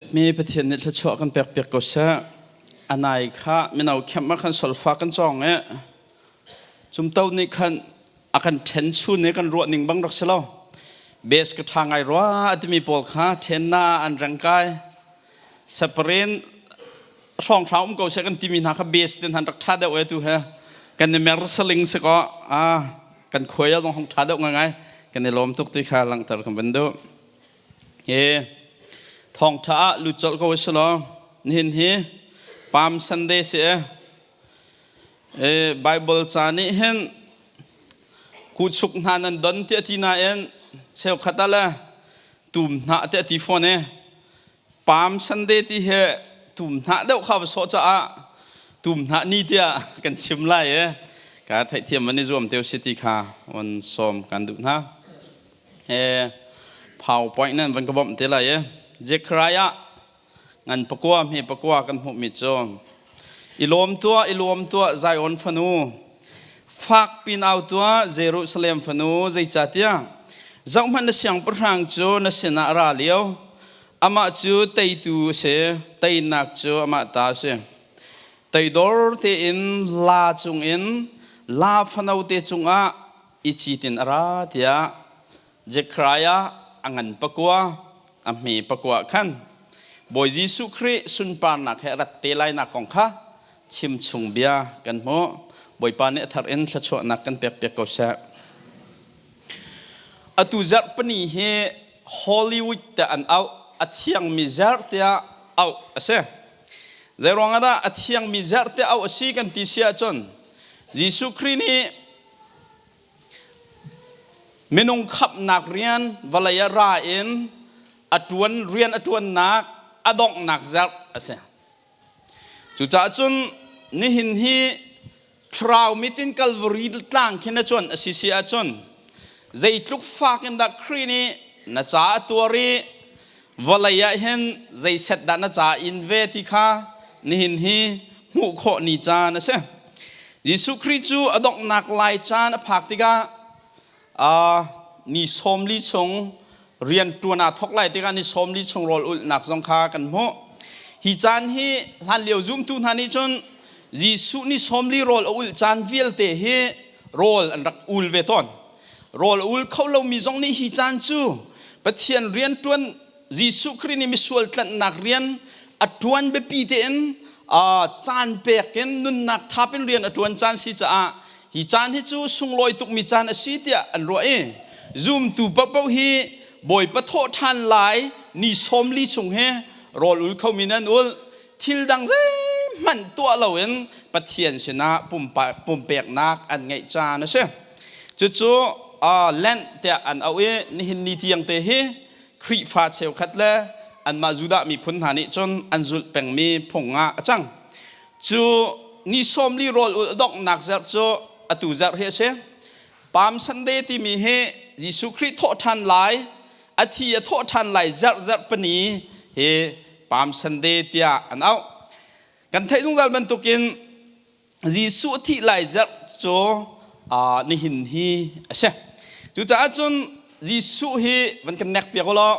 Mi Pathian nih thluachuah kan pek piak ko seh. Anai kha mino khem ah khan solfa kan cawng i cumto nih khan a kan ṭhen chun i kan ruah ning bang rak si lo. Bes ka ṭha ngai rua a timi pawl kha ṭhen na an reng kai. Separate hrawnghrang um ko seh kan timi hna kha bes tin han rak ṭha deuh e tu he kan i mer saling si ko ah kan khuai ah zong hong ṭha deuh ngai kan i lawm tuk ti kha langhter kan van duh. Hi thawngṭha ah lut colh ko usih law nihin hi Palm Sunday si e. Bible ca nih hin kuhchuk hna nan don tiah ti nain cheukhat ah le tum hnah tiah ti fawn e. Palm Sunday ti hi tum hnah deuh kha va sawh caah tum hnah ni tiah kan chim lai e. Ka theihthiam an i zuam te si ti kha on sawm kan duh hna. He PowerPoint nan van ka bawmh te lai i Zechariah ngan pakua hme pakua kan hmuhmi cu i lawm tuah i lawm tuah Zion fanu fak pin au tuah Jerusalem fanu zeicahtiah zohhmanh na siangpahrang cu na sinah a ra lio amah cu teitu a si teinak cu amah ta a si teidor tein la cungin la fano te cungah i citin a ra tiah Zekhariah a ngan pakua a hme pakua khan Bawi Jesuh Khrih sunparnak he rat te lainak kong kha chim chung bia kan hmuh. Bawipa nih a thar in thluachuahnak kan pek piak ko seh. Atu zarh pani hi Hollywood te an auh a thiangmi zarh tiah auh a si. Zeiruang ah dah a thiangmi zarh tiah auh a si kan ti si ahcun Jesuh Khrih nih Minung khamhnak rian vawlei ah ra in a ṭuan rian a ṭuannak a donghnak zarh a si. Cucaah cun nihin hi thlarau mit in Calvary tlang khin a cuanh a si si ahcun zeitluk fak in dah Khrih nih na ca a tuar i vawlei ah hin zeiset dah na ca in ve ti kha nihin hi hmuh khawh ni caan a si. Jesuh Khrih cu a donghnak lai caan a phak tikah ni 40 chung rian ṭuan aa thawk lai tikah ni 40 chung rawl ulhnak zong kha kan hmuh. Hi caan hi hlanlio zumtu hna nih cun Jesuh ni 40 rawl a ulh caan vialte hi rawl an rak ul ve tawn. Rawl a ul kho lomi zong nih hi caan cu Pathian rian ṭuan Jesuh Khrih nih misual tlanhnak rian a ṭuan biapi tein caan pek in nunnak thap in rian a ṭuan caan si caah hi caan hi cu sunglawi tukmi caan a si tiah an ruah i zumtu paohpaoh hi Bawipa thawh ṭhan lai ni 40 chung hi rawl ul khomi nan ul thil dang zeihmanh tuah loin Pathian sinah pumpeknak an ngeih caan a si. Cucu Lent tiah an auh i nihin ni tiang te hi Khrihfa cheukhat le anmah Judah miphun hna nih cun an zulh pengmi phung ah a cang. Cu ni 40 rawl ulh donghnak zarh cu atu zarh hi a si. Palm Sunday timi hi Jesuh Khrih thawhṭhan lai, a thi a thawhṭhan lai zarh zarh pani hi Palm Sunday tiah an auh. Kan theih zungzal bantukin Jesuh thih lai zarh cu nihin hi a si. Cucaah cun Jesuh hi van kan nek piak u law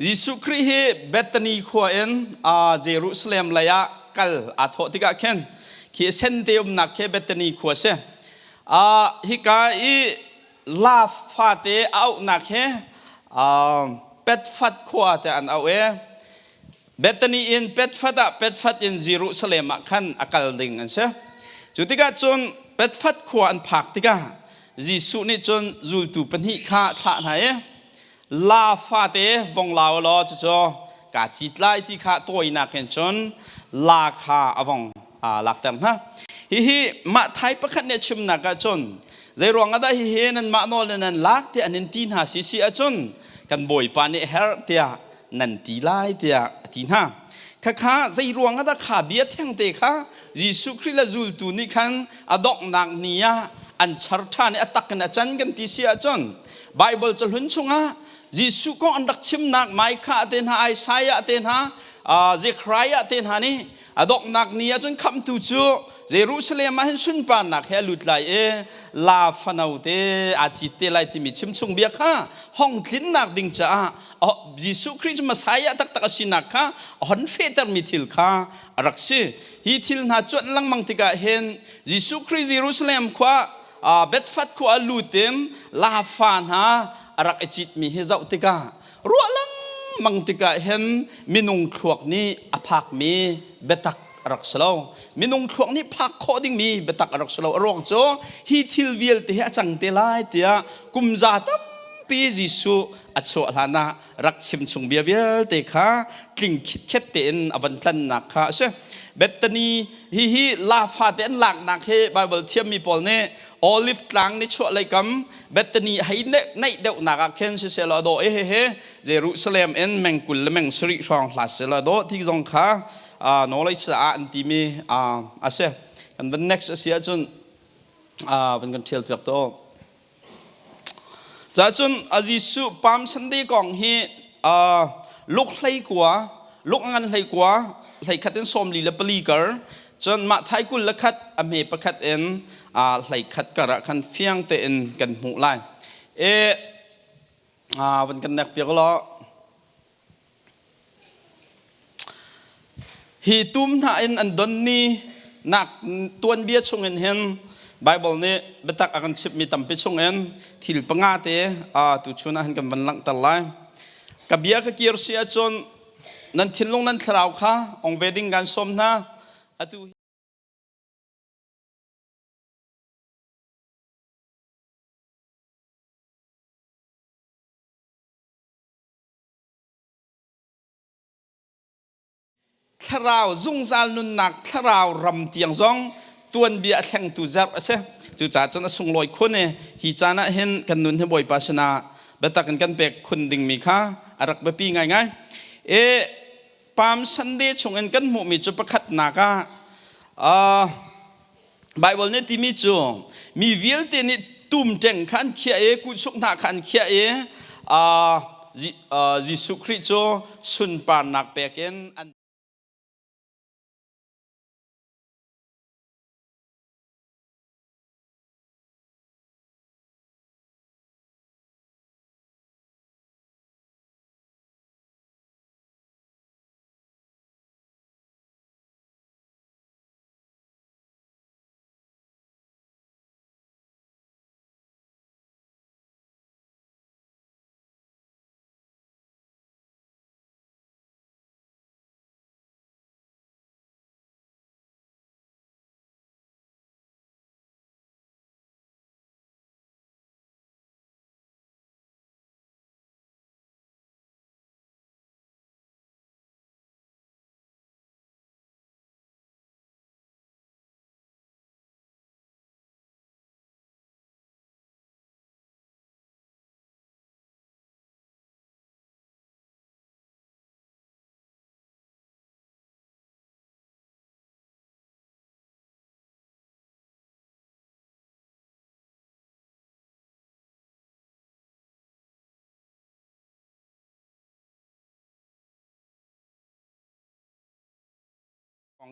Jesuh Khrih hi Bethany khua in Jerusalem lei ah kal aa thawh tikah khin khi sente umnak khi Bethany khua si. Hika i la fate a auhnak hi Petfat khua te an auh i Bethany in Petfat ah Petfat in Jerusalem ah khan a kal ding an si. Cu tikah cun Petfat khua an phak tikah Jesuh nih cun zultu pahnih kha thlah hna i la fate vong lau law cucu kaa cit lai ti kha tawinak in cun la kha a vong lakter hna. Hihi mah thai pakhat nih a chimnak ah cun zeiruang ah dah hihi nanmah nawl in nan lak tiah an in ti hna si si ahcun kan Bawipa nih herh tiah nan ti lai tiah a ti hna. Khakha zeiruang ah dah kha bia thengte kha Jesuh Khrih le zultu nih khan a donghnak ni ah an char ṭhan i a tak in a can kan ti si ahcun Baibal cahlun chungah Jesuh kong an rak chimnak Micah te hna Isaiah te hna Zekhariah te hna nih a donghnak ni ahcun khamhtu cu Jerusalem ah hin sunparnak he a lut lai i la fano te aa cit te lai timi chimchung bia kha hong tlinnak ding caah Jesuh Khrih cu Messiah taktak a sinak kha a hon fehtermi thil kha a rak si. Hi thil hna cuanh lengmang tikah hin Jesuh Khrih Jerusalem khua Bethfat khua a lut in lafa hna a rak i citmi hi zoh tikah ruah lengmang tikah hin minung thluak nih a phakmi biatak a rak si lo. Minung thluak nih phak khawh dingmi biatak a rak si lo. A ruang cu hi thil vialte hi a cang te lai tiah kum za tampi Jesuh a chuah hlan ah rak chim chung bia vialte kha tling khitkhet tein a van tlannak kha a si. Bethany hihi lafa te an laknak hi Bible thiammi pawl nih Olive tlang ni chuah lei kam Bethany hei naih deuhnak ah khin siseh law dawh i hihi Jerusalem in meng 20 le meng 70 hrawng hlat seh law dawh ti zong kha knowledge ah an timi a si. Kan van next a si ahcun van kan ṭhial piak to. Cacun a Jesuh Palm Sunday kong hi luk hlei kua, luk ngan hlei kua, hlei khat in 44 kar, cun mah thai 21 a hme pakhat in hlei khat kar ah khan fiang tein kan hmuh lai. E van kan nek piak law. Hi tum hna in an don ni nak tuanbia chungin hin Bible nih biatak a kan chimhmi tampi chungin thil panga te tuchun ah hin kan van langhter lai. Ka bia ka kir si ahcun nan thinlung nan thlarau kha ong ve ding kan sawm hna. Atu Thlarau zungzal nunnak thlarau ram tiang zong tuanbia a thlengtu zarh a si. Cucaah cun a sunglawi khun i hi caan ah hin kan nun hi Bawipa sinah biatak in kan pek khun dingmi kha a rak biapi ngaingai. E Palm Sunday chungin kan hmuhmi cu pakhatnak ah Baibal nih timi cu mi vialte nih tumṭeng kha an khiah i kuhchuk hna kha an khiah i Jesuh Khrih cu sunparnak pek in an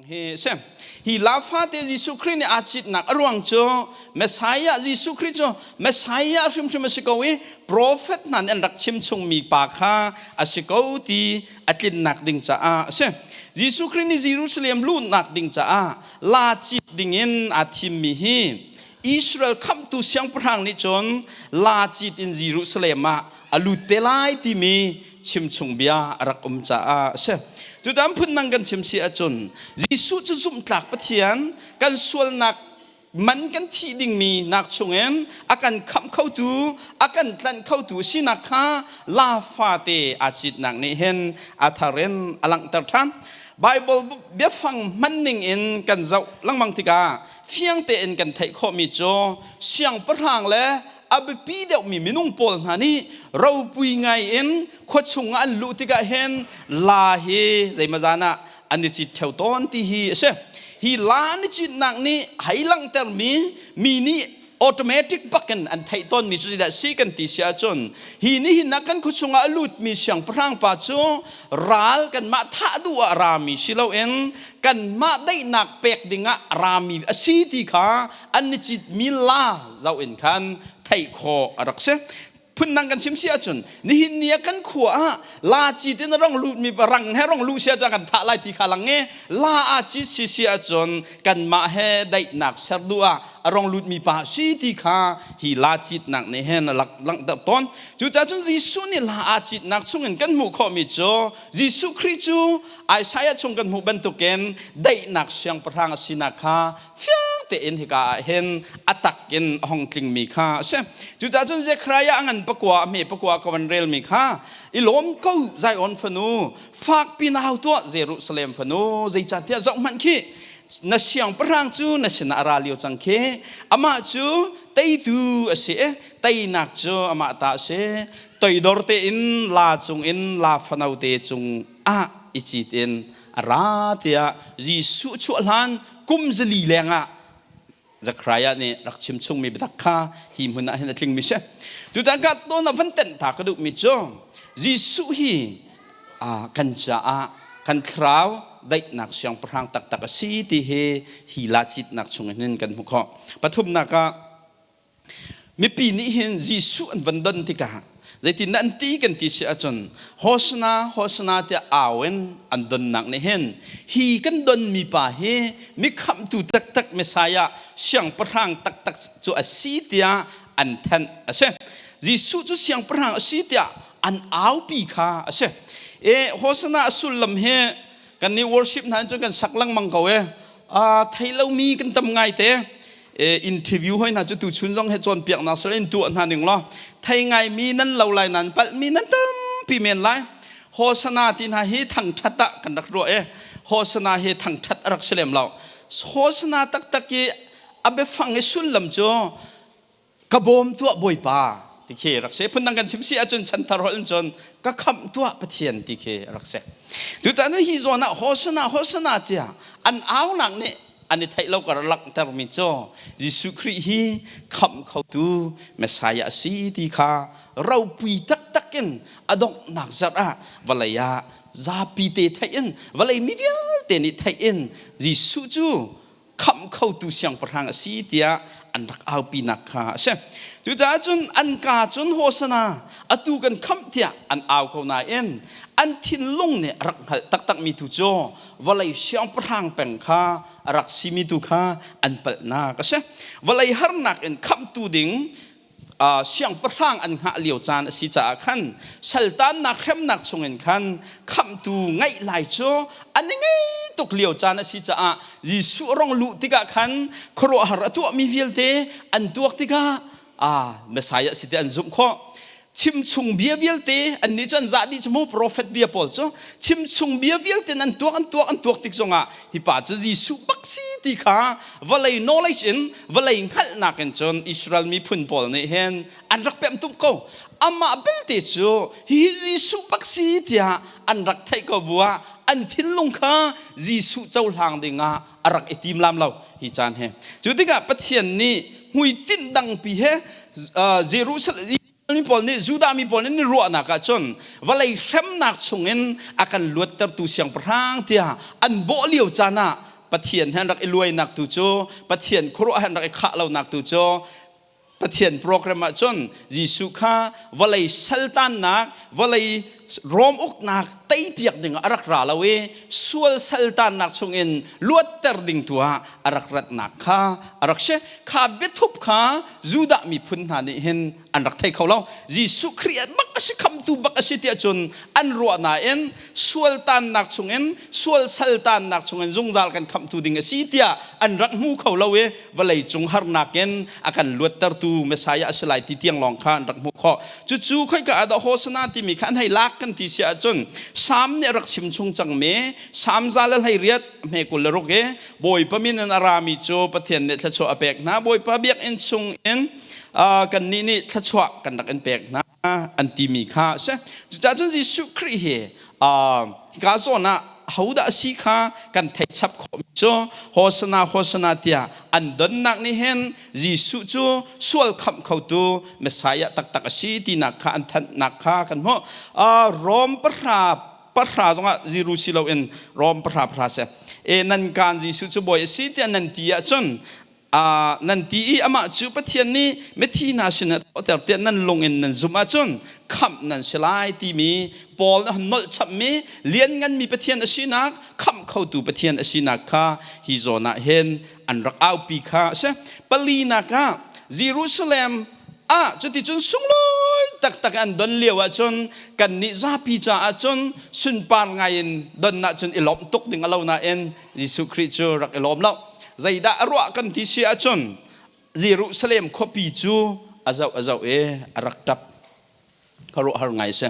Hi si. Hi la fate Jesuh Khrih nih aa citnak a ruang cu Messiah Jesuh Khrih cu Messiah hrimhrim a si ko i prophet hna nih an rak chim chungmi pa kha a si ko ti a tlinnak ding caah a si. Jesuh Khrih nih Jerusalem luhnak ding caah la cit dingin aa thimmi hi Israel khamhtu siangpahrang nih cun la cit in Jerusalem ah a lut te lai timi chimchung bia a rak um caah a si. Cucaah phundang kan chim si ahcun Jesuh cu zumhtlak Pathian kan sualnak man kan thih dingmi nak chungin a kan khamh khotu a kan tlanh khotu sinak kha la fate aa citnak nih hin a thar in a langhter ṭhan. Bible biafang hman ning in kan zoh lengmang tikah fiang tein kan theih khawhmi cu siangpahrang le a biapi deuhmi minung pawl hna nih ropui ngai in khua chung ah an luh tikah hin la hi zeimazan ah an i cit theo tawn ti hi a si. Hi la an i citnak nih hei langhtermi mi nih Automatic bakin an theih tawnmi cu zeidah si kan ti si ahcun hi nihin ah kan khuachung ah a lutmi siangpahrang pa cu ral kanmah thah duh ah rami si loin kanmah daihnak pek dingah rami a si ti kha an i citmi la zoh in khan theih khawh a rak si. Phundang kan chim si ahcun nihin ni ah kan khua ah la ci tin rong lut mi rang he rong lu sia kan thah lai ti kha lang e la a ci si si ahcun kanmah he daihnak ser duh ah a rong lut mi pa si ti kha hi la citnak nih hin a lak langhter tawn. Cucaah cun Jesuh nih la a citnak chungin kan hmuh khawhmi cu Jesuh Khrih cu Isaiah chung kan hmuh bantukin daihnak siangpahrang a sinak kha fiang tein hika ah hin a tak in a hong tlingmi kha a si. Cucaah cun Zekhariah a ngan pakua a hme pakua ka van relmi kha i lawm ko Zion fanu fakpi na hau tuah Jerusalem fanu zeicahtiah zohhmanh khi na siangpahrang cu na sinah a ra lio cang khi amah cu teitu a si i teinak cu amah ta a si toidor tein la cungin la fano te cung ah i cit in a ra tiah Jesuh chuah hlan kum zali lengah Zechariah nih rak chim chungmi biatak kha hi hmun ah hin a tlingmi si. Tutan ka tawn ah van tenh ta ka duhmi cu Jesuh hi kan caah kan thlarau daihnak siangpahrang taktak a si ti hi hi lacitnak chung hin kan hmuh khawh. Pathumnak ah Mipi nih hin Jesuh an van don tikah zeitindah an ti kan ti si ahcun Hosana Hosana tiah au in an donnak nih hin hi kan donmi pa hi mi khamhtu taktak Messiah siangpahrang taktak cu a si tiah an thanh a si. Jesuh cu siangpahrang a si tiah an aupi kha a si. E Hosana a sullam hi kan nih worship hna cun kan sak lengmang ko e. Thei lomi kan tam ngai te. Interview hoi hna cu tuchun zong he cawnpiaknak sal in tuah hna ning law thei ngaimi nan lo lai nan palhmi nan tampi men lai. Hosana ti hna hi thangthat ah kan rak ruah e. Hosana hi thangthat a rak si lem lo. Hosana taktak i a biafang i sullam cu ka bawm tuah bawipa ti khi rak si. Phundang kan chim si ahcun chanthar holh in cun ka khamh tuah Pathian ti khi rak si. Cucaah hi zawn ah Hosana Hosana tiah an aunak nih an i theih lo kar langhtermi cu Jesuh Khrih hi khamh khotu Messiah a si ti kha ropui taktak in a donghnak zarh ah vawlei ah zapi te theih in vawlei mi vialte nih theih in Jesuh cu khamh khotu siangpahrang a si tiah an rak aupinak kha a si. Cucaah cun an kaa cun Hosana atu kan khamh tiah an au ko nain an thinlung nih a rak hngalh taktakmi tu cu vawlei siangpahrang peng kha a rak simi tu kha an palhnak a si. Vawlei harnak in khamhtu ding siangpahrang an hngah lio caan a si caah khan saltannak hremnak chungin khan khamhtu ngaih lai cu an i ngei tuk lio caan a si caah Jesuh rong luh tikah khan khuaruahhar a tuahmi vialte an tuak tikah Messiah si ti an zumh khawh. Chimchung bia vialte annih cu an zah dih cu mu profet bia pawl cu chimchung bia vialte an tuak an tuak an tuak tik zongah hi pa cu Jesuh bak si ti kha vawlei knowledge in vawlei hngalhnak in cun Israel miphun pawl nih hin an rak pemh tuk ko. Amah belte cu hihi Jesuh bak si tiah an rak theih ko bu ah an thinlung kha Jesuh cohlang dingah a rak i tim lam lo hi caan he. Cu tikah Pathian nih hmuitinh dangpi he Jerusalem mi pawl nih Judah mi pawl nih an ruahnak ah cun vawlei hremnak chungin a kan luattertu siangpahrang tiah an bawh lio caan ah Pathian he an rak i luainak tu cu Pathian khuaruah he an rak i khah lonak tu cu Pathian program ah cun Jesuh kha vawlei saltannak vawlei Rom uknak teipiak ding ah a rak ra lo i sual saltannak chungin luatter ding tu ah a rak ratnak kha a rak si. Kha biathup kha Judah miphun hna nih hin an rak thei kho lo. Jesuh Khrih bak a si khamtu bak a si tiah cun an ruah nain sual tannak chungin sual saltannak chungin zungzal kan khamhtu ding a si tiah an rak hmu kho lo i vawlei cung harnak in a kan luattertu Messiah a si lai ti tiang lawng kha an rak hmuh khawh. Cucu khoika ah dah Hosana timi kha an hei lak kan ti si ahcun Salm nih a rak chim chung cangmi Salm 118 hme 26 i Bawipa min in a rami cu Pathian nih thluachuah a pek hna. Bawipa biakinn chung in kannih nih thluachuah kan rak in pek hna an timi kha a si. Cucaah cun Jesuh Khrih hi hika zawn ah. Ahodah a si kha kan theih chap khawhmi cu Hosana Hosana tiah an donnak nih hin Jesuh cu sual khamh khotu Messiah taktak a si tinak kha an thanhnak kha kan hmuh. Rom pahra pahra zongah ziru si loin Rom pahra pahra si. E nan kaan Jesuh cu bawi a si tiah nan ti ahcun nan ti i amah cu Pathian nih mithi hna sinah thawhter tiah nan lung in nan zumh ahcun khamh nan si lai timi Paul nih a nolh chapmi liannganmi Pathian a sinak khamh khotu Pathian a sinak kha hi zawn ah hin an rak aupi kha a si. Palinak ah Jerusalem ah cuticun sunglawi taktak an don lio ahcun kannih zapi caah cun sunpar ngai in don ahcun i lawmh tuk ding a lo nain Jesuh Khrih cu rak i lawm lo. Zeidah a ruah kan ti si ahcun Jerusalem khuapi cu a zoh a zoh i a rak ṭap. Ka ruahhar ngai si.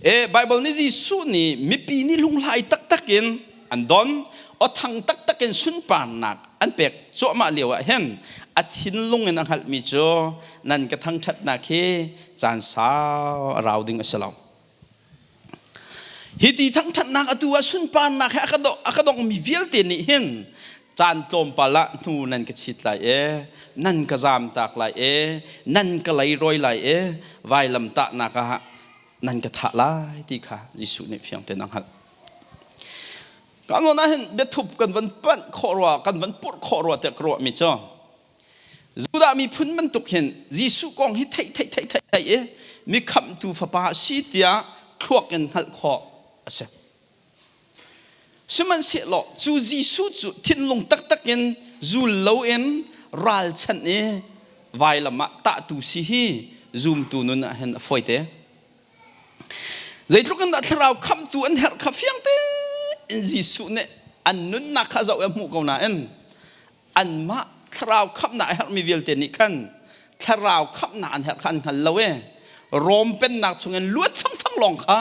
E, Bible nih Jesuh nih mipi nih lunghlai taktak in an don, awthang taktak in sunparnak an pek cuahmah lio ah hin a thinlung in a hngalhmi cu nan ka thangṭhatnak hi caan sau a rau ding a si lo. Hi ti thangṭhatnak atu ah sunparnak he a ka dongmi vialte nih hin caan tlawmpal ah hnu nan ka chit lai e, nan ka zamtak lai e, nan ka leirawi lai e, vailam tahnak ah nan ka thah lai ti kha Jesuh nih fiang tein a hngalh. Ka nawn ah hin biathup kan van panh khawh rua, kan van purh khawh rua tiah ka ruahmi cu Judah miphun bantuk hin Jesuh kong hi theih theih theih theih theih i mi khamhtu fapa a si tiah thluak in hngalh khawh a si. Sihmanhsehlaw cu Jesuh cu thinlung taktak in zul loin ralchanh i vailam ah tahtu si hi zumtu nun ah hin a fawite. Zeitluk in dah thlarau khamhtu an herh kha fiang tein Jesuh nih an nunnak kha zoh i a hmuh ko nain anmah thlarau khamhnak a herhmi vialte nih khan thlarau khamhnak an herh kha an hngal lo i Rom pennak chungin luat fangfang lawng kha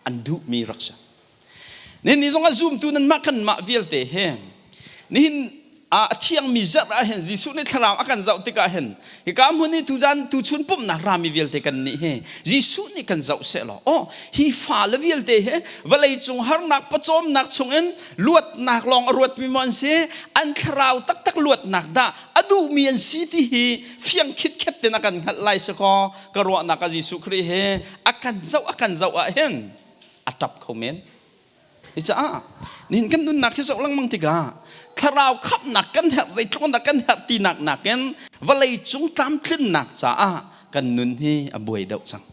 an duhmi rak si. Nihin ni zongah zumtu nanmah kanmah vialte he nihin a thiangmi zarh ah hin Jesuh nih thlarau a kan zoh tikah hin hika hmun i tuzan tuchun pumhnak rami vialte kan nih hi Jesuh nih kan zoh seh law oh hi fale vialte hi vawlei cung harnak pawcawmnak chungin luatnak lawng a ruatmi maw an si an thlarau taktak luatnak dah a duhmi an si ti hi fiang khitkhet ten a kan hngalh lai si kaw ka ruahnak ah Jesuh Khrih hi a kan zoh a kan zoh ah hin a ṭap kho men hi caah nihin kan nunnak hi zoh lengmang tikah thlarau khamhnak kan herh zeitluk dah kan herh tinak nakin vawlei cung tlamtlinnak caah kan nun hi a buai deuh cang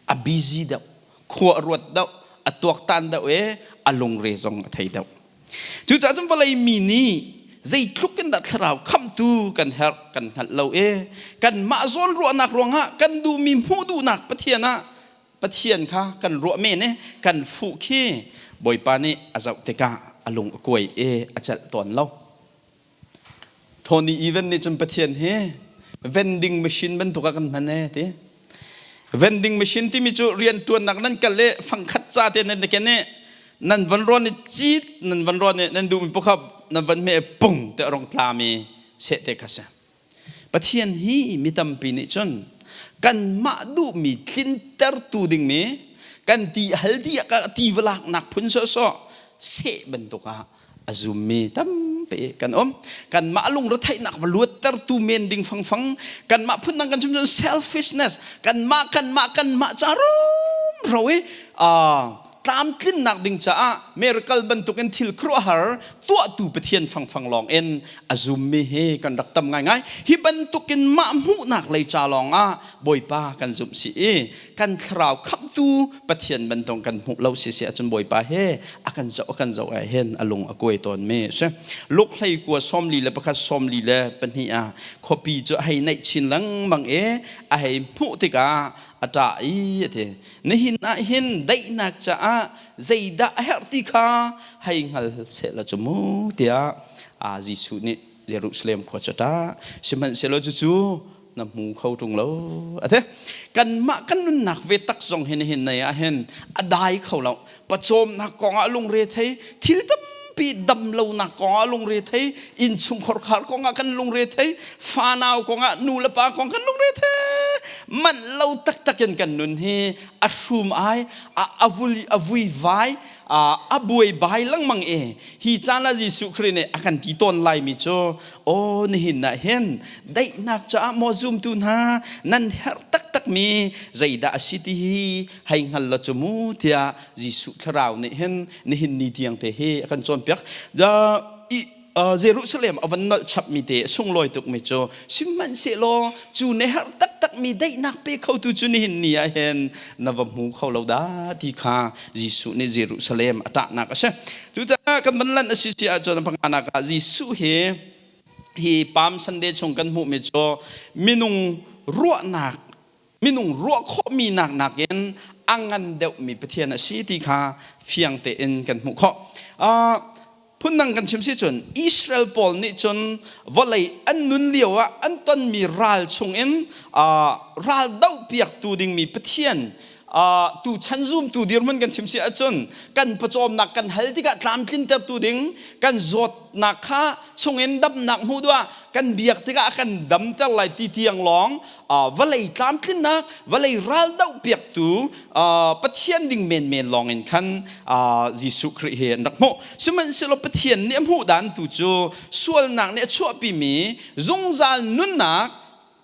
a busy deuh khua a ruat deuh a tuaktan deuh i a lungre zong a thei deuh cucaah cun vawlei mi nih zeitluk in dah thlarau khamhtu kan herh kan hngalh lo i kanmah zawn ruahnak ruangah kan duhmi hmuh duhnak Pathian ah Pathian kha kan ruah men i kan fuh khi Bawipa nih a zoh tikah a lung a kuai i a celh tawn lo. Tony Evans nih cun Pathian hi vending machine bantuk ah kan hman e ti. Vending machine timi cu rianṭuannak nan kal i fangkhat ca te nan ken i nan van rawn i cit nan van rawn i nan duhmi pakhat nan van hmeh i pung te a rong tlami seh te kha si. Pathian hi mi tampi nih cun kanmah duhmi tlintertu dingmi kan ti hal dih ah ti va laknak phun sawhsawh seh bantuk ah a zummi tampi kan um. Kanmah lungretheihnak va luattertu men ding fangfang kanmah phundang kan chim cun selfishness kanmah kanmah kanmah ca rumro i tlamtlinnak ding caah miracle bantukin thil khuaruahhar tuahtu Pathian fangfang lawng in a zummi hi kan rak tam ngaingai. Hi bantukin mah hmuhnak lei ca lawng ah Bawipa kan zumh si i kan thlarau khamhtu Pathian bantuk kan hmuh lo si si ahcun Bawipa he a kan zoh a kan zoh ah hin a lung a kuai tawn mi si. Luk hlei kua 41 42 ah khuapi cu a hei naih chin lengmang i a hei hmuh tikah a ṭah i a ti. Nihin ah hin daihnak caah zeidah a herh ti kha hei hngal sehla cu mu tiah Jesuh nih Jerusalem khua cu a ṭah. Sihmanhsehlaw cucu na hmu kho ṭung lo a ti. Kanmah kan nunnak ve tak zong hin hin nei ah hin a dai kho lo. Pawcawmnak kong ah lungre thei, thil tampi damlonak kong ah lungre thei, innchungkhar kong ah kan lungre thei, fanau kong ah nu le pa kong kan lungre thei. Manh lo taktak in kan nun hi a hrum ai, a vui vai, a buaibai lengmang i hi caan ah Jesuh Khrih nih a kan ti tawn laimi cu aw nihin ah hin daihnak caah maw zumtu hna nan herh taktakmi zeidah a si ti hi hei hngal lo cu mu tiah Jesuh thlarau nih hin nihin ni tiang te hi a kan cawnpiak. Jerusalem a van nolh chapmi te a sunglawi tukmi cu sihmanhsehlaw cu na herh taktakmi daihnak pe khotu cu nihin ni ah hin na va hmu kho lo dah ti kha Jesuh nih Jerusalem a ṭahnak a si. Cucaah kan van lanh a si si ahcun panganak ah Jesuh hi hi Palm Sunday chung kan hmuhmi cu minung ruahnak minung ruah khawhmi nak nakin a ngan deuhmi Pathian a si ti kha fiang tein kan hmuh khawh. Phundang kan chim si cun Israel pawl nih cun vawlei an nun lio ah an tonmi ral chungin ral dohpiaktu dingmi Pathian tu chan zumtu dirhmun kan chim si ahcun kan pawcawmnak kan hal tikah tlamtlintertu ding kan zawtnak kha chungin damnak hmuh duh ah kan biak tikah a kan damter lai ti tiang lawng vawlei tlamtlinnak vawlei ral dohpiaktu Pathian ding menmen lawng in khan Jesuh Khrih hi an rak hmuh. Sihmanhsehlaw Pathian nih a hmuh dan tu cu sualnak nih a chuahpimi zungzal nunnak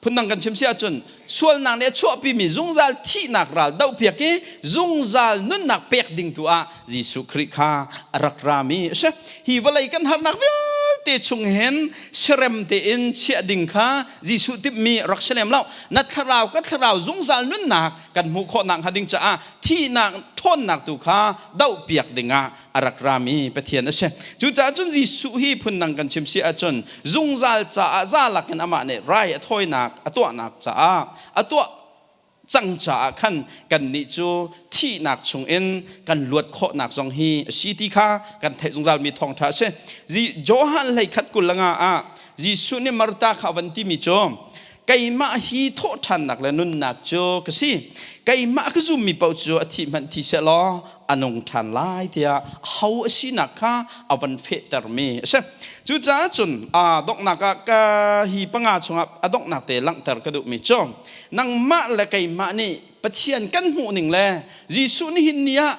phundang kan chim si ahcun sualnak nih a chuahpimi zungzal thihnak ral dohpiak i zungzal nunnak pek ding tu ah Jesuh Khrih kha a rak rami a si. Hi vawlei kan harnak vialte chung hin serem tein chiah ding kha Jesuh timhmi rak si lem lo. Na thlarau ka thlarau zungzal nunnak kan hmuh khawhnak hnga ding caah thihnak ṭhawnnak tu kha dohpiak dingah a rak rami Pathian a si. Cucaah cun Jesuh hi phundang kan chim si ahcun zungzal caah zalak in amah nih rai a thawinak a tuahnak caah a tuah cang caah khan kannih cu thihnak chungin kan luat khawhnak zong hi a si ti kha kan theih zungzalmi thawngṭha a si. Johan 11 20 ah Jesuh nih Martha kha a van timi cu keimah hi thawhṭhannak le nunnak cu ka si. Keimah ka zummi paoh cu a thih hmanh thi seh law a nung ṭhan lai tiah ho a sinak kha a van fehtermi a si. Cucaah cun donghnak ah ka hi panga chungah a donghnak te langhter ka duhmi cu nangmah le keimah nih Pathian kan hmuhning le Jesuh nihin ni ah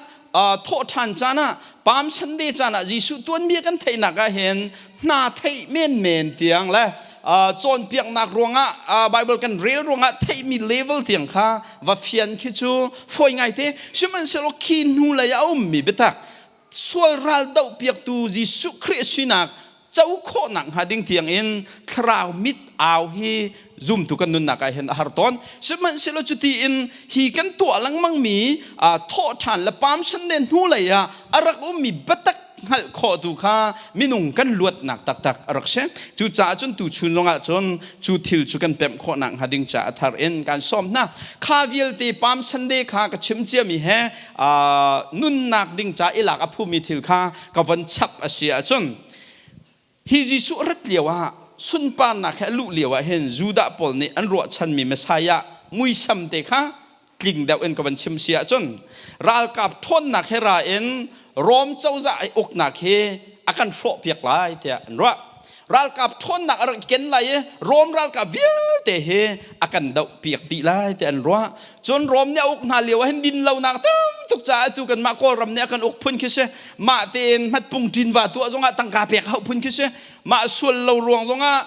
thawhṭhan caan ah Palm Sunday caan ah Jesuh tuanbia kan theihnak ah hin hna theih menmen tiang le cawnpiaknak ruangah Bible kan rel ruangah theihmi level tiang kha va fian khi cu fawi ngaite sihmanhsehlaw khi hnu lei a ummi biatak sual ral dohpiaktu Jesuh Khrih sinak co khawhnak hnga ding tiangin thlarau mit au hi zumtu kan nunnak ah hin a har tawn. Sihmanhsehlaw cuti in hi kan tuah lengmang mi thawhṭhan le Palm Sunday hnu lei ah a rak ummi biatak hngalh khawh tu kha minung kan luatnak taktak a rak si. Cucaah cun tuchun zongah cun cu thil cu kan pemh khawhnak hnga ding caah thar in kan sawm hna. Kha vialte Palm Sunday kha ka chim ciami he nunnak ding ca i lak a phumi thil kha ka von chap a si ahcun hi Jesuh rat lio ah sunparnak he a luh lio ah hin Judah pawl nih an ruahchanmi Messiah muisam te kha tling deuh in ka van chim si ahcun ralkap ṭhawnnak he ra in Rom cozah uknak hi a kan hrawhpiak lai tiah an ruah. Ralkap ṭhawnnak a rak ken lai i Rom ralkap vialte hi a kan dohpiak dih lai ti an ruah. Cun Rom nih a uk hna lio ah hin dinlonak tam tuk caah atu kanmah Kawlram nih a kan uk phun khi si. Mah tein hmatpung ṭinva tuah zongah tangka pek hauh phun khi si. Mah sual lo ruang zongah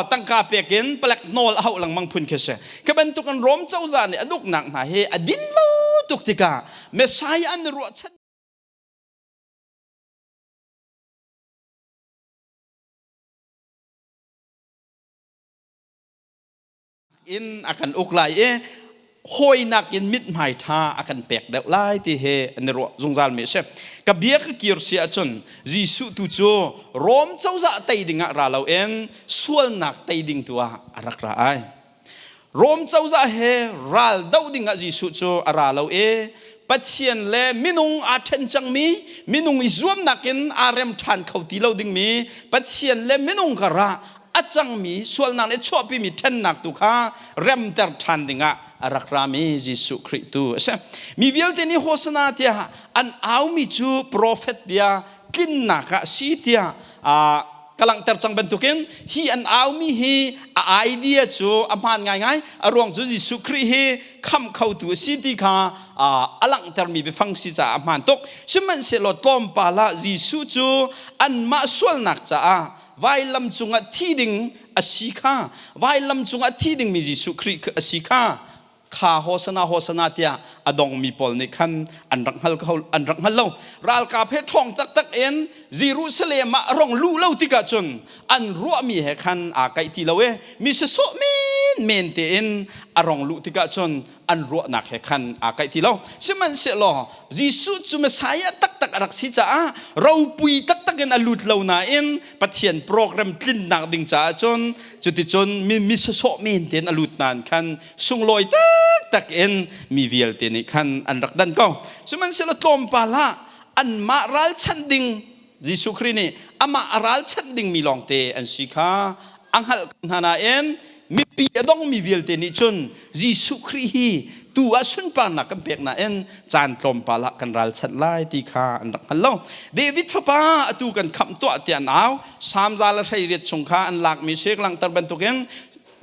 tangka pek in palek nawl a hauh lengmang phun khi si. Khi bantuk in Rom cozah nih a duknak hna hi a din lo tuk tikah Messiah an i ruahchan in a kan uk lai i hawinak in mithmai ṭha a kan pek deuh lai ti he an i ruah zungzal mi a si. Ka bia ka kir si ahcun Jesuh tu cu Rom cozah tei dingah ra loin sualnak tei ding tu ah a rak ra ai. Rom cozah he ral doh dingah Jesuh cu a ra lo i Pathian le minung aa ṭhen cangmi, minung i zuamnak in aa rem ṭhan kho ti lo dingmi Pathian le minung karah a cangmi sualnak le chuahpimi ṭhennak tu kha remter ṭhan dingah a rak rami Jesuh Khrih tu a si. Mi vialte nih Hosana tiah an aumi cu profet bia tlinnak ah si tiah. Ka langhter cang bantukin hi an aumi hi a idea cu a hmaan ngaingai. A ruang cu Jesuh Khrih hi khamh khotu a si ti kha a langhtermi biafang si caah a hmaan tuk. Sihmanhsehlaw tlawmpal ah Jesuh cu anmah sualnak caah vailam cungah thi ding a si kha, vailam cungah thi dingmi Jesuh Khrih a si kha kha hosana hosana tiah a dongmi pawl nih khan an rak hngal kho an rak hngal lo. Ralkap he ṭhawng taktak in Jerusalem ah a rong luh lo tikah cun an ruahmi he khan aa kaih ti lo i mi sasawh menmen tein a rong luh tikah cun an ruahnak he khan aa kaih ti lo. Sihmanhsehlaw Jesuh cu Messiah taktak a rak si caah ropui taktak in a lut lo nain Pathian program tlinnak ding caah cun cuticun mi mi sawsawh men tein a lut nain khan sunglawi taktak in mi vialte nih khan an rak dan ko. Sihmanhsehlaw tlawmpal ah anmah ralchanh ding Jesuh Khrih nih amah a ralchanh dingmi lawngte an si kha a hngalh ko hna nain mipi a dongmi vialte nih cun Jesuh Khrih hi tu ah sunparnak kan pek nain caan tlawmpal ah kan ralchanh lai ti kha an rak hngal lo. David fapa atu kan khamh tuah tiah an au. Salm 118 chung kha an lakmi sek langhter bantukin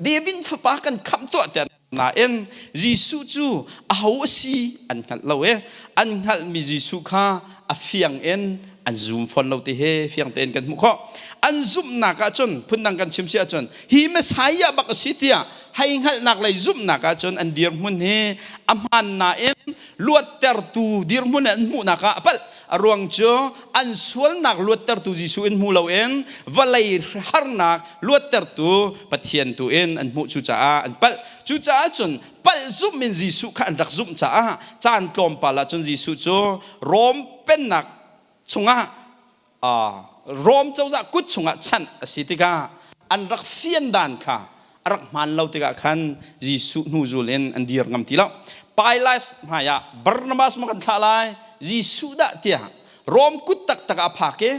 David fapa kan khamh tuah tiah nain Jesuh cu aho a si an hngalh lo i an hngalhmi Jesuh kha a fiang in an zum fawn lo ti he fiang tein kan hmuh khawh. An zumhnak ahcun phundang kan chim si ahcun hi Messiah bak a si tiah hei hngalhnak lei zumhnak ahcun an dirhmun hi a hmaan nain luattertu dirhmun in an hmuhnak ah a palh. A ruang cu an sualnak luattertu Jesuh in hmu loin vawlei harnak luattertu Pathian tu in an hmuh, cucaah an palh. Cucaah cun palh zumh in Jesuh kha an rak zumh caah caan tlawmpal ah cun Jesuh cu Rom pennak chungah Rom cozah kut chungah chanh a si tikah an rak fian dan kha a rak hmaan lo tikah khan Jesuh hnuzul in an dir ngam ti lo. Pilate hmaiah Barnabas maw kan thlah lai Jesuh dah tiah Rom kut taktak ah a phak i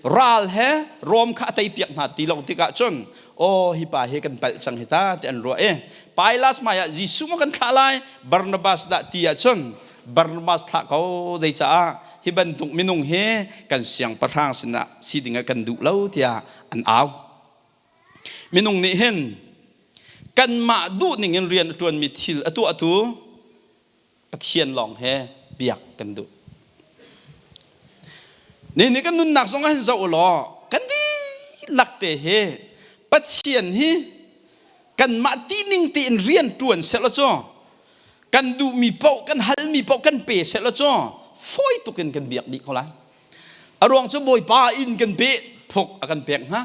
ral he Rom kha a teipiak hna ti lo tikah cun aw hi pa hi kan palh cang hi ta ti an ruah i Pilate hmaiah Jesuh maw kan thlah lai Barnabas dah ti ahcun Barnabas thlah ko, zeicaah hi bantuk minung hi kan siangpahrang sinah si ding ah kan duh lo tiah an au. Minung nih hin kanmah duh ning in rian a ṭuanmi thil a tuahtu Pathian lawng he biak kan duh. Ni nih kan nunnak zong ah hin zoh u law kan dihlak te hi Pathian hi kanmah tining tein rian ṭuan sehlaw cu kan duhmi paoh kan halmi paoh kan pe sehlaw cu fawi tuk in kan biak dih ko lai. A ruang cu Bawipa inn kan pe phuk a kan pek hnga.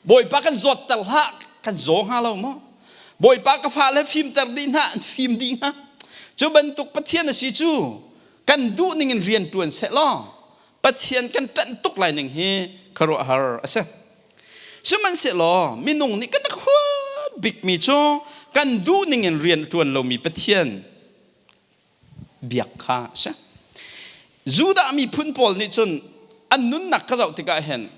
Bawipa kan zawtter hlah kan zaw hnga lo maw? Bawipa ka fale fimter dih hna an fim dih hnga. Cu bantuk Pathian a si cu kan duh ning in rian ṭuan seh law Pathian kan ṭanh tuk lai ning hi khuaruahhar a si. Sihmanhsehlaw minung nih kan rak huat bikmi cu kan duh ning in rian a ṭuan lomi Pathian biak kha a si. Judah miphun pawl nih cun an nunnak ka zoh tikah hin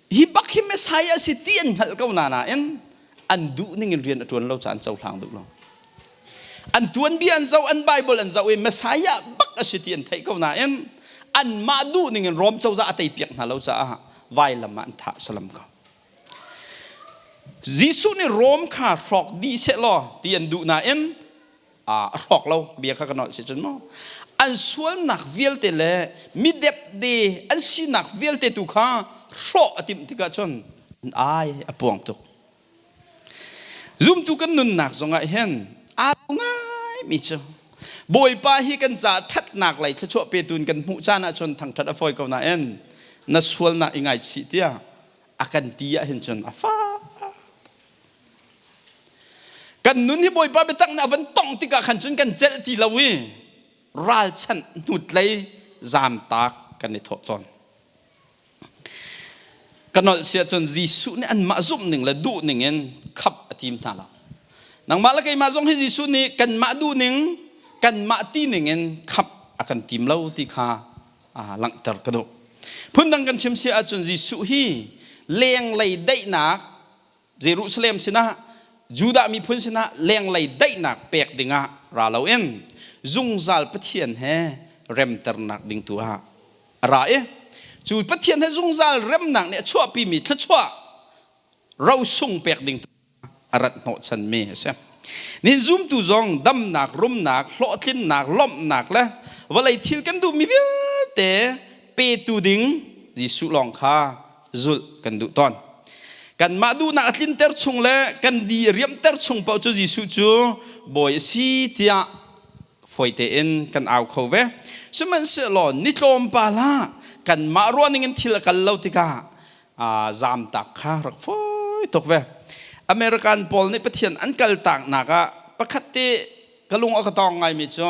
hi bak hi Messiah a si ti an hngalh ko na nain an duh ning in rian a ṭuan lo caah an cohlang duh lo. An tuanbia an zoh, an Bible an zoh i Messiah bak a si ti an theih ko nain anmah duh ning in Rom cozah a teipiak hna lo caah vailam ah an thah salam ko. Jesuh nih Rom kha hrawk dih sehlaw ti an duh nain a hrawk lo. Bia kha ka nolh si cun maw an sualnak vialte le midepde an sinak vialte tu kha hrawh a timh tikah cun an ai a puang tuk. Zumtu kan nunnak zongah hin aa lo ngaimi cu Bawipa hi kan caah ṭhatnak lei thluachuah petu in kan hmuh caan ahcun thangṭhat a fawi ko nain na sualnak i ngaichih tiah a kan ti ahhin cun a fak. Kan nun hi Bawipa biatak nih a van tongh tikah khan cun kan celh ti lo i ralchanh hnutlei zaamtak kan i thawh tawn. Ka nolh si ahcun Jesuh nih anmah zumh ning le duh ning in khap a tim hna lo. Nangmah le keimah zong hi Jesuh nih kanmah duh ning, kanmah ti ning in khap a kan tim lo ti kha langhter ka duh. Phundang kan chim si ahcun Jesuh hi lenglei daihnak Jerusalem sinah Judah miphun sinah lenglei daihnak pek dingah ra loin zungzal Pathian he remternak ding tu ah a ra i. Cu Pathian he zungzal remnak nih a chuahpimi thluachuah rosung pek ding a rat hnawhchanmi a si. Nihin zumtu zong damnak, rumnak, hlawhtlinnak, lawmhnak le vawlei thil kan duhmi vialte petu ding Jesuh lawng kha zulh kan duh tawn. Kanmah duhnak a tlinter chung le kan di a riamter chung paoh cu Jesuh cu bawi a si tiah fawi tein kan au kho ve. Sihmanhsehlaw ni tlawmpal ah kanmah ruahning in thil a kal lo tikah zamtak kha rak fawi tuk ve. American pawl nih Pathian an kaltaknak ah pakhat te ka lung a ka tawng ngaimi cu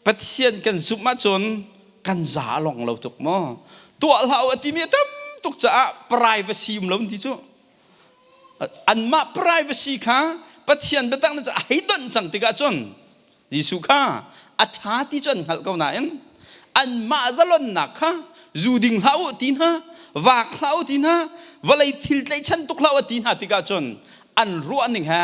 Pathian kan zumh ahcun kan za a long lo tuk maw? Tuah hlah u a timi a tam tuk caah privacy um lo ti cu. Anmah privacy kha Pathian biatak nih a hei donh cang tikah cun Jesuh kha a ṭha ti cu an hngalh ko nain anmah zalonnak kha zu ding hlah u ti hna, vaak hlah u ti hna, vawlei thil tlaihchan tuk hlah u ti hna tikah cun an ruahning he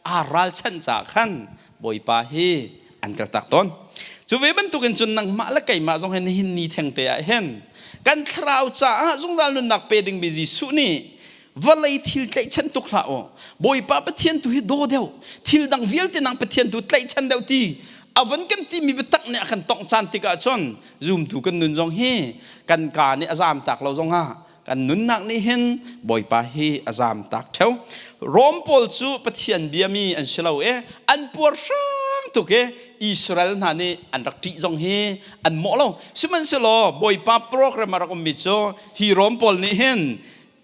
aa ralchanh caah khan Bawipa hi an kaltak tawn. Cu ve bantukin cun nangmah le keimah zong hi nihin ni thengte ah hin kan thlarau caah zungzal nunnak pe dingmi Jesuh nih vawlei thil tlaihchan tuk hlah u Bawipa Pathian tu hi daw deuh thil dang vialte nang Pathian tu tlaihchan deuh ti a von kan timi biatak nih a kan tongh caan tikah cun zumtu kan nun zong hi kan ka nih a zaam tak lo zongah kan nunnak nih hin Bawipa hi a zaam tak theo Rom pawl cu Pathian biami an si lo i an puar hrang tuk i Israel hna nih an rak ṭih zong hi an mawh lo sihmanhsehlaw Bawipa program a rak ummi cu hi Rom pawl nih hin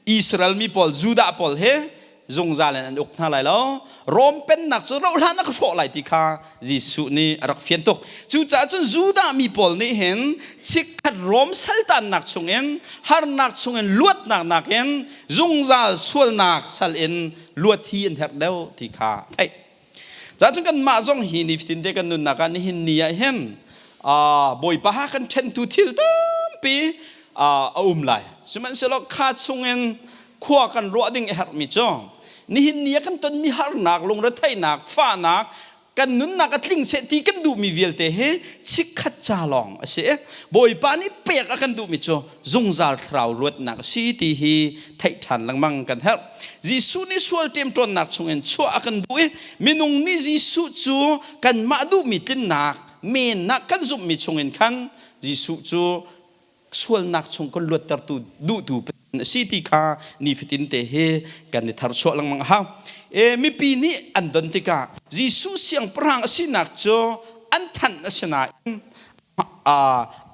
Israel mi pawl Judah pawl hi zungzal in an uk hna lai lo. Rom pennak cu rauhhlan a ka hrawh lai ti kha Jesuh nih a rak fian tuk. Cucaah cun Judah mi pawl nih hin chikkhat Rom saltannak chungin harnak chungin luatnak nakin zungzal sualnak sal in luat hi an herh deuh ti kha theih. Cun kanmah zong hi nifatin te kan nunnak ah nihin ni ah hin Bawipa ha kan ṭhentu thil tampi a um lai. Sihmanhsehlaw kha chungin khua kan ruah ding a herhmi cu nihin ni ah kan tonmi harnak, lungretheihnak, fahnak, kan nunnak a tling seh ti kan duhmi vialte hi chikkhat ca lawng a si. Bawipa nih pek a kan duhmi cu zungzal thlarau luatnak a si ti hi theih ṭhan lengmang kan herh. Jesuh nih sual ṭemṭawnnak chungin chuah a kan duh i minung nih Jesuh cu kanmah duhmi tlinnak mennak kan zumhmi chungin khan Jesuh cu sualnak chung kan luattertu duhtu Pathian a si ti kha nifatin te hi kan i tharchuah lengmang a hau. E, mipi nih an don tikah Jesuh siangpahrang a sinak cu an thanh a si nain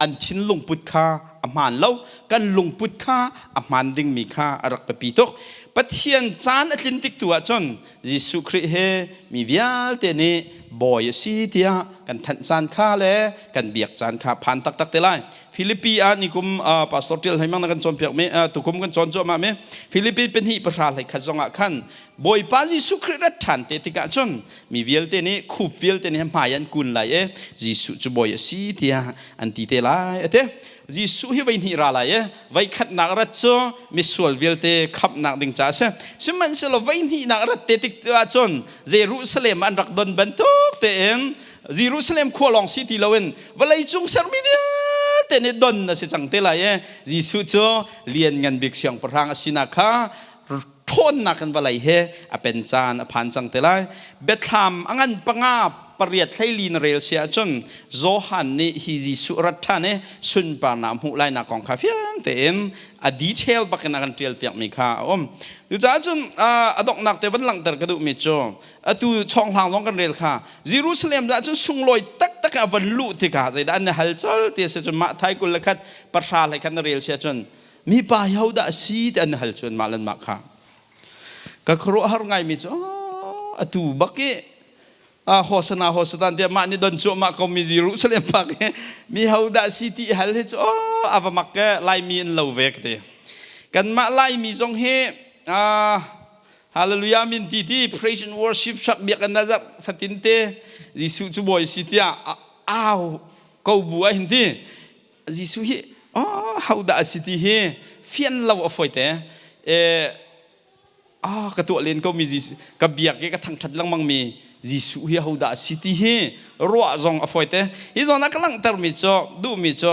an thinlungput kha a hmaan lo kan lungput kha a hmaan dingmi kha a rak biapi tuk Pathian caan a tlin tik tu ahcun Jesuh Khrih he mi vialte nih bawi a si tiah kan thanh caan kha le kan biak caan kha phan taktak te lai Filipi ah nikum pastor Tial Hleimang na kan cawnpiak mi tukum kan cawn cuahmah mi Filipi pahnih pahra hlei khat zongah khan Bawipa Jesuh Khrih rat ṭhan te tikah cun mi vialte nih khup vialte nih hmai an kun lai i Jesuh cu bawi a si tiah an ti te lai a ti. Jesuh hi voi hnih ra lai i voi khatnak rat cu misual vialte khamhnak ding caah a si. Sihmanhsehlaw voi hnihnak rat te tik ahcun Jerusalem an rak don bantuk tein Jerusalem khua lawng si ti loin vawleicung sermi vialte nih don a si cang te lai i Jesuh cu lianngan bik siangpahrang a sinak kha ṭhawnnak in vawlei he a pen caan a phan cang te lai. Biathlam a ngan panga pariat hleili na rel si ahcun Johan nih hi Jesuh rat ṭhan i sunparnak hmuh lainak kong kha fiang tein a detail bakin a kan ṭial piakmi kha a um. Cucaah cun a donghnak te van langhter ka duhmi cu atu chawnghlang zong kan rel kha Jerusalem ah cun sunglawi taktak a van luh tikah zeidah an i hal colh ti a si cun mah thai 21 pahra hlei khan na rel si ahcun mipa hi hodah a si ti an hal cun mah le mah kha ka khuaruahhar ngaimi cu atu bak i hosana hosatan tiah mah nih don cuahmah ko mi Jerusalem pak i mi hodah si ti hal hi cu a va mak ke Laimi in lo ve ka ti kanmah Laimi zong hi hallelujah min ti ti praise and worship sak biak an nazar fatin te Jesuh cu bawi si tiah au ko bu ah hin ti Jesuh hi hodah a si ti hi fian lo a fawi te. Ah ka tuah len ko mi Jesuh ka biak i ka thangṭhat lengmang mi Jesuh hi hodah a si ti hi ruah zong a fawi te. Hi zawn ah ka langhter mi cu duhmi cu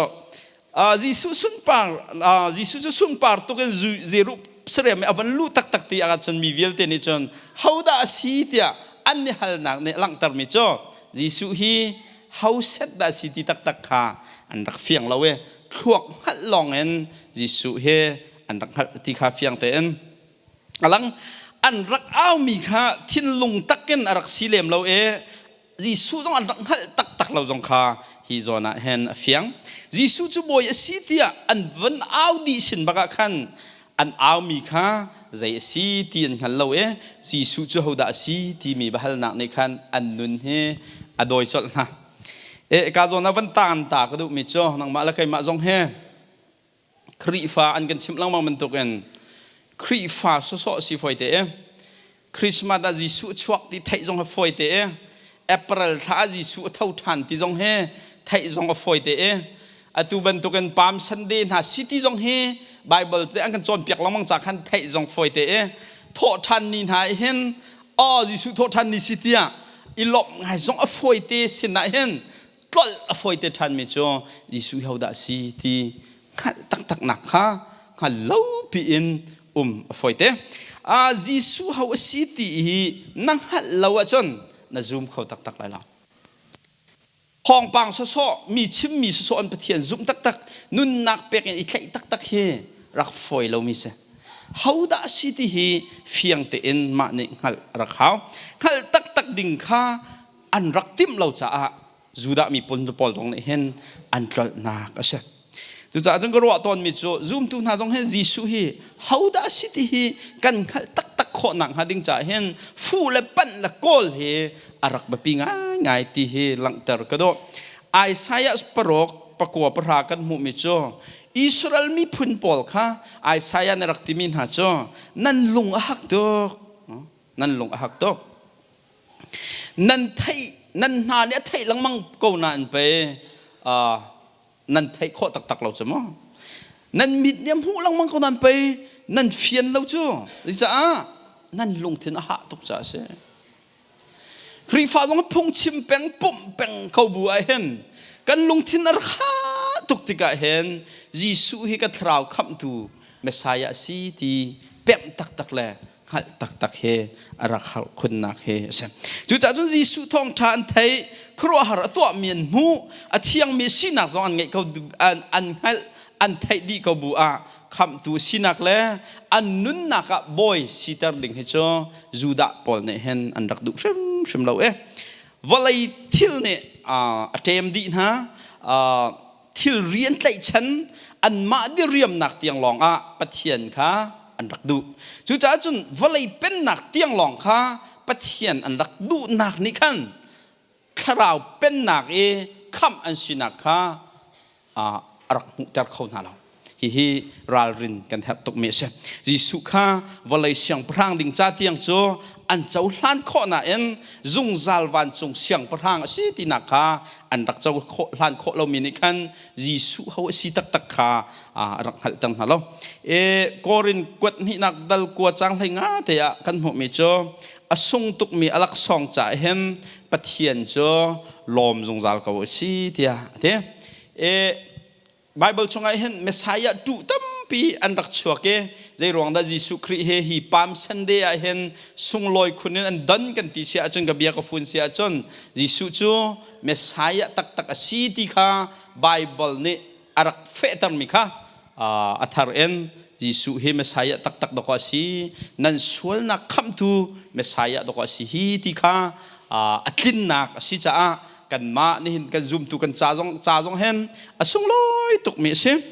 Jesuh sunpar Jesuh cu sunpar tuk in Jerusalem i a van luh taktak ti ah cun mi vialte nih cun hodah a si tiah an i halnak nih a langhtermi cu Jesuh hi ho set dah a si ti taktak kha an rak fiang lo i thluak hngalh lawng in Jesuh hi an rak hngalh ti kha fiang tein a lang. An rak aumi kha thinlung takin a rak si lem lo i Jesuh zong an rak hngalh taktak lo zong kha hi zawn ah hin a fiang. Jesuh cu bawi a si tiah an van au dih sin bak ah khan an aumi kha zei a si ti an hngal lo i Jesuh cu hodah a si timi biahalnak nih khan an nun hi a dawi colh hna. E, ka zawn ah van taan ta ka duhmi cu nangmah le keimah zong hi Khrihfa an kan chimh lengmang bantukin Khrihfa sawsawh si fawi te i Christmas ah Jesuh chuak ti theih zong a fawi te i April thla ah Jesuh a tho ṭhan ti zong hi theih zong a fawi te i atu bantukin Palm Sunday hna si ti zong hi Bible te an kan cawnpiak lengmang ca khan theih zong fawi te i thawh ṭhan ni hna hin aw Jesuh thawh ṭhan ni si tiah i lawmh ngai zong a fawi te sin ah hin tlolh a fawite ṭhanmi cu Jesuh hodah a si ti hngalh taktaknak kha hngal lo piin um a fawite. Jesuh ho a si ti hi na hngalh lo ahcun na zum kho taktak lai lo. Thawngpang sawsawh, mi chimmi sawsawh an Pathian zumh taktak, nunnak pek in i tlaih taktak hi rak fawi lomi si. Hodah a si ti hi fiang tein mah nih hngalh a rak hau. Hngalh taktak ding kha an rak timh lo caah Judah mi pawl zong nih hin an tlolhnak a si. Cucaah cun ka ruah tawnmi cu zumtu hna zong hin Jesuh hi hodah a si ti hi kan hngalh taktak khawh nakhnga ding caah hin fuh le panh le kawl hi a rak biapi ngaingai ti hi langhter ka duh. Isaiah paruk pakua pahra kan hmuhmi cu Israel miphun pawl kha Isaiah nih rak timi hna cu nan lung a hak tuk nan lung a hak tuk Nan theih nan hna nih a theih lengmang ko nain pei nan theih khawh taktak lo cu maw? Nan mit nih a hmuh lengmang ko nain pei nan fian lo cu. Zeicah nan lungthin a hah tuk caah a si. Khrihfa zong phungchim peng pumh peng ko bu ah hin kan lungthin a rak hah tuk tikah hin Jesuh hi ka thlarau khamhtu Messiah a si ti pemh taktak le hngalh taktak he a rak har khunnak he a si. Cucaah cun Jesuh thawngṭha an theih, khuaruahhar a tuahmi an hmuh, a thiangmi sinak zong an ngeih ko an, an hngalh, an theih dih ko bu ah khamhtu sinak le an nunnak ah bawi siter ding hi cu Judah pawl nih hin an rak duh hrimhrim lo i vawlei thil nih a ṭem dih hna thilri an tlaihchan anmah diriamnak tiang lawng ah Pathian kha an rak duh. Cucaah cun vawlei pennak tiang lawng kha Pathian an rak duhnak nih khan thlarau pennak i khamh an sinak kha a rak hmuhter kho hna lo. Hihi ralrin kan herh tukmi a si. Jesuh kha vawlei siangpahrang ding ca tiang cu an cohlan khawh nain zungzal vancung siangpahrang a si tinak kha an rak cohlan khawh lomi nih khan Jesuh ho a si taktak kha a rak hngalhter hna lo. E, Korin kuat hnihnak dal kua cang hlei nga te ah kan hmuhmi cu a sung tukmi a laksawng caah hin Pathian cu lawm zungzal ko a si tiah a ti. E, Baibal chungah hin Messiah ṭuh tampi an rak chuak i zeiruang dah Jesuh Khrih he hi Palm Sunday ah hin sunglawi khun in an don kan ti si ahcun ka bia ka fun si ahcun Jesuh cu Messiah taktak a si ti kha Baibal nih a rak fehtermi kha a thar in Jesuh hi Messiah taktak dawkaw a si nan sualnak khamhtu Messiah dawkaw a si hi ti kha a tlinnak a si caah kanmah nihin kan zumtu kan ca zong ca zong hen a sunglawi tukmi a si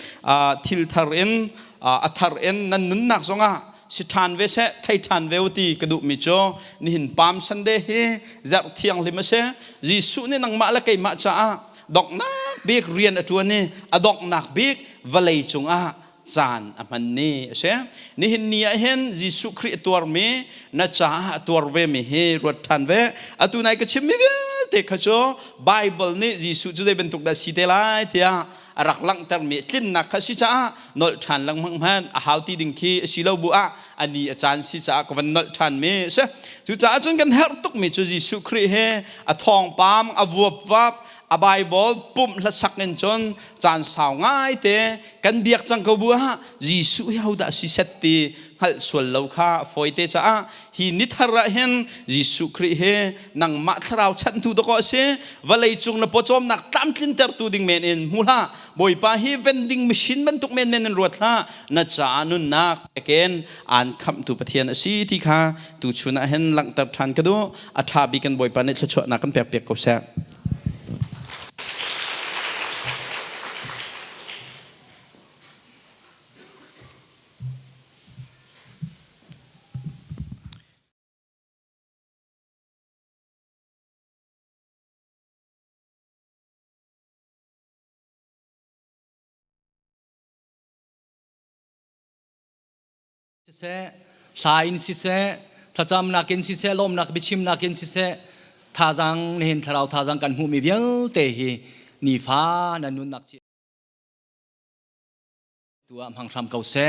thil thar in a thar in nan nunnak zongah si ṭhan ve seh thei ṭhan ve u ti ka duhmi cu nihin Palm Sunday hi zarh thianghlim a si Jesuh nih nangmah le keimah caah donghnak bik rian a ṭuan i a donghnak bik vawlei cungah caan a hman ni a si. Nihin ni ah hin Jesuh Khrih a tuarmi na caah a tuar vemi hi ruat ṭhan ve. Atu nai ka chimmi vialte kha cu Bible nih Jesuh cu zei bantuk dah si te lai tiah a rak langhtermi tlinnak kha si caah nolh ṭhan lengmang hmanh a hau ti ding khi a si lo bu ah a ni a caan si caah ka van nolh ṭhanmi a si. Cucaah cun kan herh tukmi cu Jesuh Khrih hi a thawngpam a vuapvap. A Bible pumh hlasak in cun caan sau ngai te kan biak cang ko bu ah Jesuh hi hodah si set ti hngalh sual lo kha fawite caah hi ni thar ah hin Jesuh Khrih hi nangmah thlarau chanhtu dawkaw a si vawlei cung na pawcawmnak tlamtlintertu ding men in hmu hlah Bawipa hi vending machine bantuk menmen in ruat hlah na caah nunnak pekin aan khamhtu Pathian a si ti kha tuchun ah hin langhter ṭhan ka duh a ṭha bik kan Bawipa nih thluachuahnak kan pek piak ko seh. Siseh, hla in siseh, thlacamnak in siseh, lawmnak biachimnak in siseh, thazaang nihin thlarau thazaang kan hmuhmi vialte hi nifa na nunnak tu ah hmang hram ko seh.